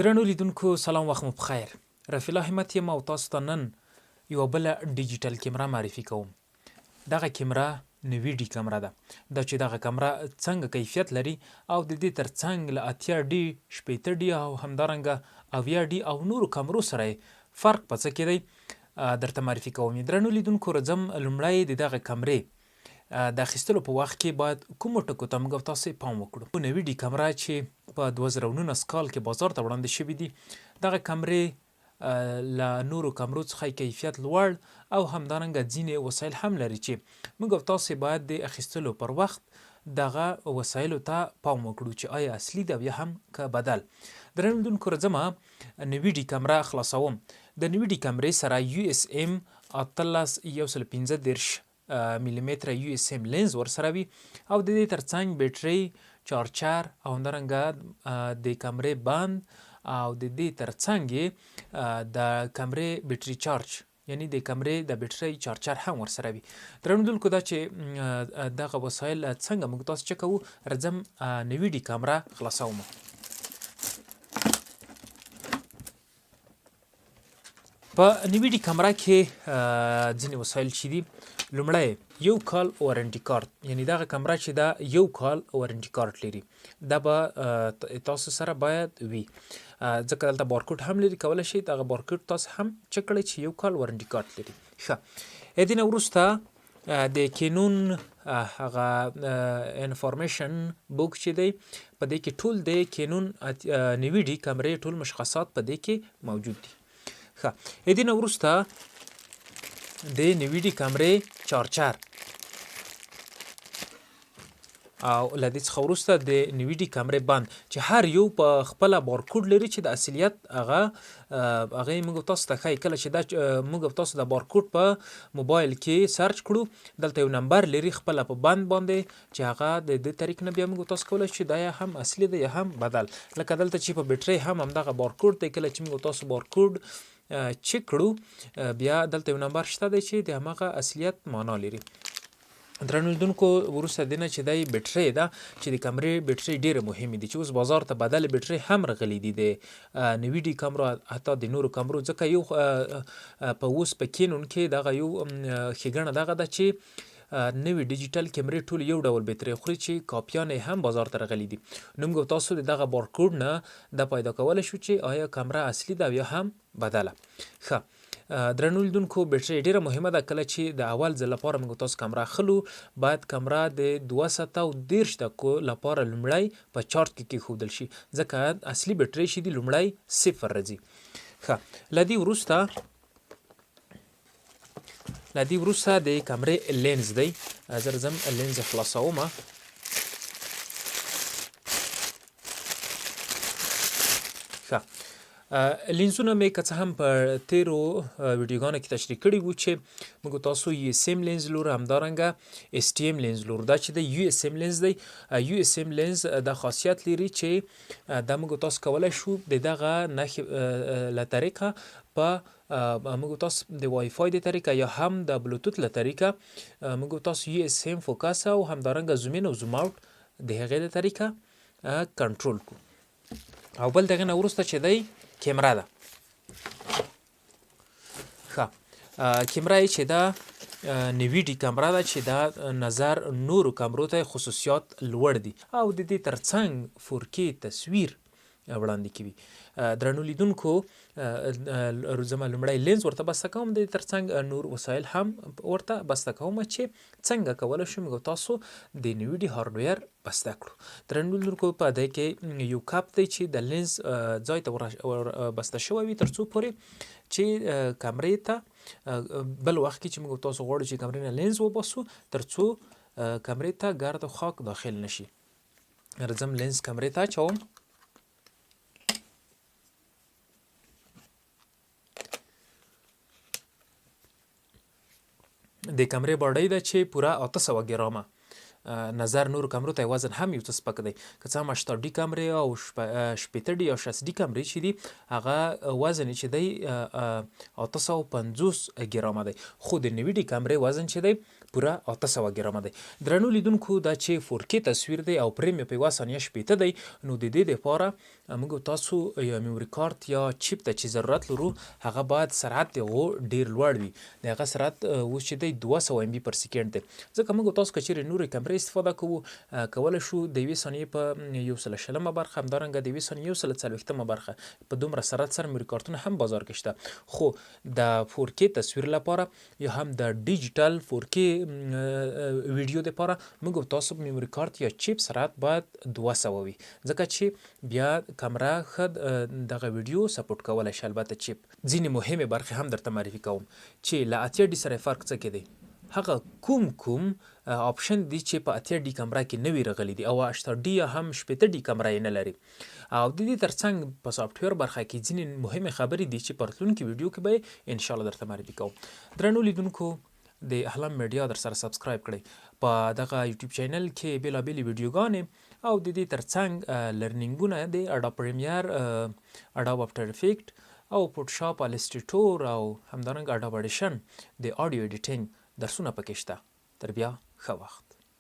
درنو لیدونکو سلام وخت مو پخیر رفیع الله همت یم او تاسو ته نن یوه بله ډیجیټل کیمره معرفي کوم. دغه کیمره نوي ډي کمره ده. دا چې دغه کمره څنګه کیفیت لري او د دې تر څنګ له 80 ډي، 60 ډي او همدارنګه 70 ډي او نورو کمرو سره یې فرق په څه کې دی درته معرفي کوم یې. درنو لیدونکو راځم لومړی د دغه کمرې د اخیستلو په وخت کې باید کومو ټکو ته موږ او تاسې پام وکړو. نوي ډي کمره چې په 2019 کال کې بازار ته وړاندې شوې دي، دغه کمرې له نورو کمرو څخه یې کیفیت لوړ او همدارنګه ځینې وسایل هم لري چې موږ او تاسې باید د اخیستلو پر وخت دغه وسایلو ته پام وکړو چې آیا اصلي ده او یا هم که بدل. درنو لیدونکو راځم نوي ډي کمره خلاصوم. د نوي ډي کمرې سره یو اس ایم 18 135 ملي متره یو اس ایم لینز ورسره وي او د دې ترڅنګ بیټرۍ، چارچر او همدارنګه د کمرې بند او د دې ترڅنګ یې د کمرې بیټري چارج یعنی د کمرې د بیټرۍ چارچر هم ورسره وي. درنو لیدونکو دا چې دغه وسایل څنګه موږ تاسو چک کوو، راځم نوي ډي کمره خلاصوم. په نوي ډي کمره کې ځینې وسایل چې دي، لومړی یو کال وارنټي کارت، یعنی دغه کمره چې دا یو کال وارنټي کارت لري دا به تاسو سره باید وي، ځکه دلته بارکوډ هم لري، کولی شئ دغه بارکوډ تاسو هم چک کړئ چې یو کال وارنټي کارت لري. ښه، دې نه وروسته د کینون هغه انفارمیشن بوک چې دی په دې کې ټول د کینون نوي ډي کمرې ټول مشخصات په دې کې موجود دي. ښه، دې نه وروسته د نوي ډي کمرې چارچر او له دې څخه وروسته د نوي ډي کمرې بند چې هر یو په خپله بارکوډ لري چې د اصلیت هغه هغه یې موږ تاسو ته ښایي. کله چې دا موږ تاسو د بارکوډ په موبایل کې سرچ کړو، دلته یو نمبر لري خپله په بند باندې چې هغه د دې طریق نه بیا موږ تاسو کولی شو چې دا یا هم اصلي دی یا هم بدل. لکه دلته چې په بیټرۍ هم همدغه بارکوډ دی، کله چې موږ تاسو بارکوډ چک کړو بیا دلته یو نمبر شته دی چې د هماغه اصلیت معنا لري. درنو لیدونکو وروسته دې نه چې دا یې بیټرۍ ده چې د کمرې بیټرۍ ډېرې مهمې دي چې اوس بازار ته بدلې بیټرۍ هم رغلې دي د نوي ډي کمرو حتی د نورو کمرو، ځکه یو په اوس په کینون کې دغه یو ښېګڼه دغه ده چې نوي ډیجیټل کیمرې ټول یو ډول بیټرۍ خوري چې کاپیانې هم بازار ته رغلې دي. نو موږ تاسو د دغه بارکوډ نه دا پیدا کولی شو چې آیا کمره اصلي ده او یا هم بدله. ښه درنو لیدونکو بیټرۍ ډیره مهمه ده، کله چې د اول ځل لپاره موږ تاسو کمره اخلو باید کمره د 2 ساعته او 30 دقیقو لپاره لومړی په چارج کې کېښودل شي، ځکه اصلي بیټرۍ چې دي لومړی صفر راځي. ښه، له دې وروسته د کمرې لینز دی، زه راځم لینز خلاصوم. ښه، لینزونه مې که څه هم په تیرو ویډیوګانو کې تشریح کړي وو چې موږ تاسو یو اس ایم لینز لرو، همدارنګه اس ټي ایم لینز لرو. دا چې د یو اس ایم لینز دی، یو اس ایم لینز دا خاصیت لري چې دا موږ تاسو کولی شو د دغه نښې له طریقه په موږ تاسو د وای فای د طریقه یا هم د بلوتوت له طریقه موږ تاسو یو اس ایم فوکس او همدارنګه زوم ان او زوم اوټ د هغې له طریقه کنټرول کړو. او بل دغه نه وروسته چې دی کیمره ده. ښه، کیمره یې چې دا نوي ډي کمره ده چې دا نظر نورو کمرو ته خصوصیات لوړ دي او د دې ترڅنګ 4K تصویر وړاندې کوي. درنو لیدونکو زما لومړی لینز ورته بسته کوم، د دې ترڅنګ نور وسایل هم ورته بسته کوم چې څنګه کولی شو موږ تاسو د نوي ډي هارډویر بسته کړو. درنو لیدونکو په دې کې یو کپ دی چې د لینز ځای ته ور بسته شوی وي تر څو پورې چې کمرې ته بل وخت کې چې موږ تاسو غواړو چې کمرې نه لینز وباسو تر څو کمرې ته ګرد او خاک داخل نشي. راځم لینز کمرې ته اچوم. د کمرې باډۍ ده چې پوره 800 ګرامه نظر نورو کمرو ته وزن هم یو څه سپک دی. که څه هم 80 ډي کمرې او 60 ډي او 60 ډي کمرې چې دي هغه وزن یې چې دی 850 ګرامه دی، خو د 90 ډي کمرې وزن چې دی پوره 800 ګرامه دی. درنو لیدونکو، دا چې 4K تصویر دی او فریم یې په یوه ثانیه 60 دی، نو د دې دپاره موږ تاسو یا میموري کارت یا چیپ ته چې ضرورت لرو هغه باید سرعت د هغو ډیر لوړ وي. د هغه سرعت اوس چې دی 200 ایم بي پر سیکنډ دی، ځکه موږ تاسو که چیرې نورې کمرې استفاده کوو کولی شو د یوې ثانیې په 1/20 برخه، همدارنګه د یوې ثانیې 1/40 برخه په دومره سرعت سره میموري کارتونه هم بازار کې شته. خو د 4K تصویر لپاره یا هم د ډیجیټل 4K ویډیو لپاره موږ تاسو میموري کارت یا چیپ سرعت باید 200 وي، ځکه چې بیا کمره ښه دغه ویډیو سپورټ کولی شي. البته چیپ ځینې مهمې برخې هم درته معرفي کوم چې له 80 ډي سره فرق څه کې دی، هغه کوم کوم آپشن دي چې په 80 ډي کمره کې نوي رغلي دي او 80 ډي یا هم 60 ډي کمره یې نه لري. او د دې ترڅنګ په سافټویر برخه کې ځینې مهمې خبرې دي چې په راتلونکي ویډیو کې به یې انشاءالله درته معرفي کوم. درنو لیدونکو، د احلام میډیا در سره سبسکرایب کړئ. په دغه یوټیوب چینل کې بېلابېلې ویډیوګانې او د دې ترڅنګ لرنینګونه د اډاب پریمیر، اډاب افتر افیکټ او فوټوشاپ، السټریټور او همدارنګه اډاب اډیشن د آډیو ایډیټینګ درسونه پکې شته. تر بیا ښه وخت.